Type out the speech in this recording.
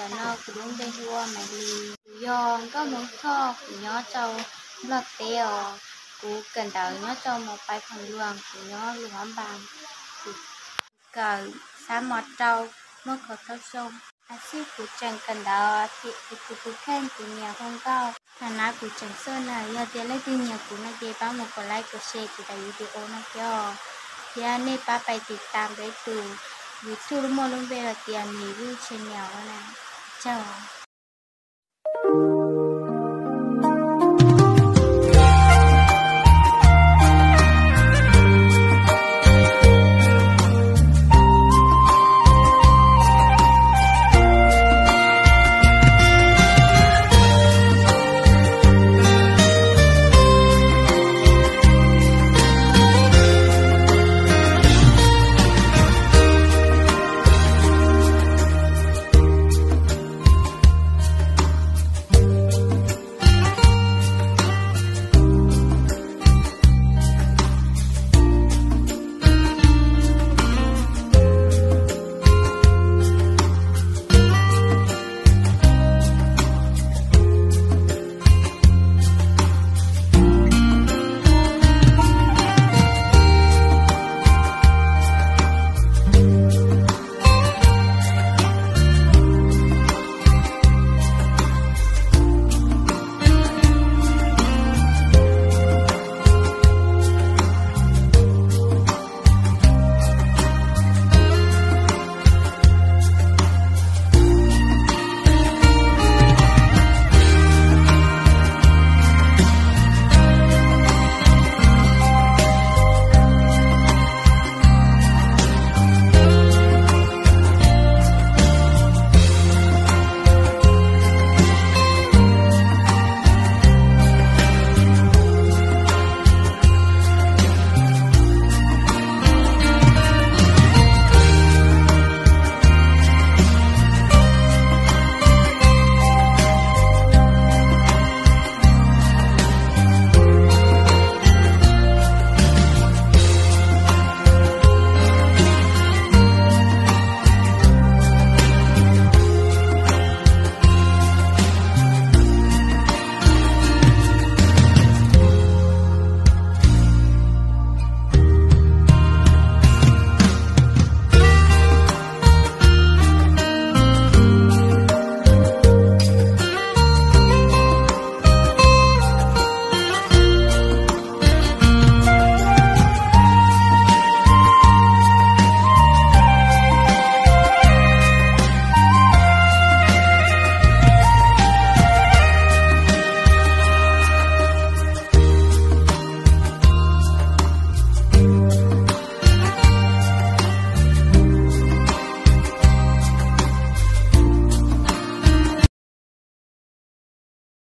Ntawm no kuv lub npe hu ua Maiv Lis, kuv yog nkauj Hmoob Thoj, kuv nyob rau Nplog teb os. Kuv kawm ntawv nyob rau mos pais phoom luas, kuv nyob lus hab npas, kuv kawm xab mos rau, muaj kaum rau xyoo. As sib kuv tseem kawm ntawv, kuv tus kheej kuv nyiam hu nkauj, thaum no kuv tseem xoj na. Yog tias leej twg nyiam kuv no ces pab mus kom like kom share kuv daim video no thiab os. Thiab nej pab pais tiv tam peb tus YouTube muaj lub npe hais tias Maiv Lis channel na. Ua tsaug.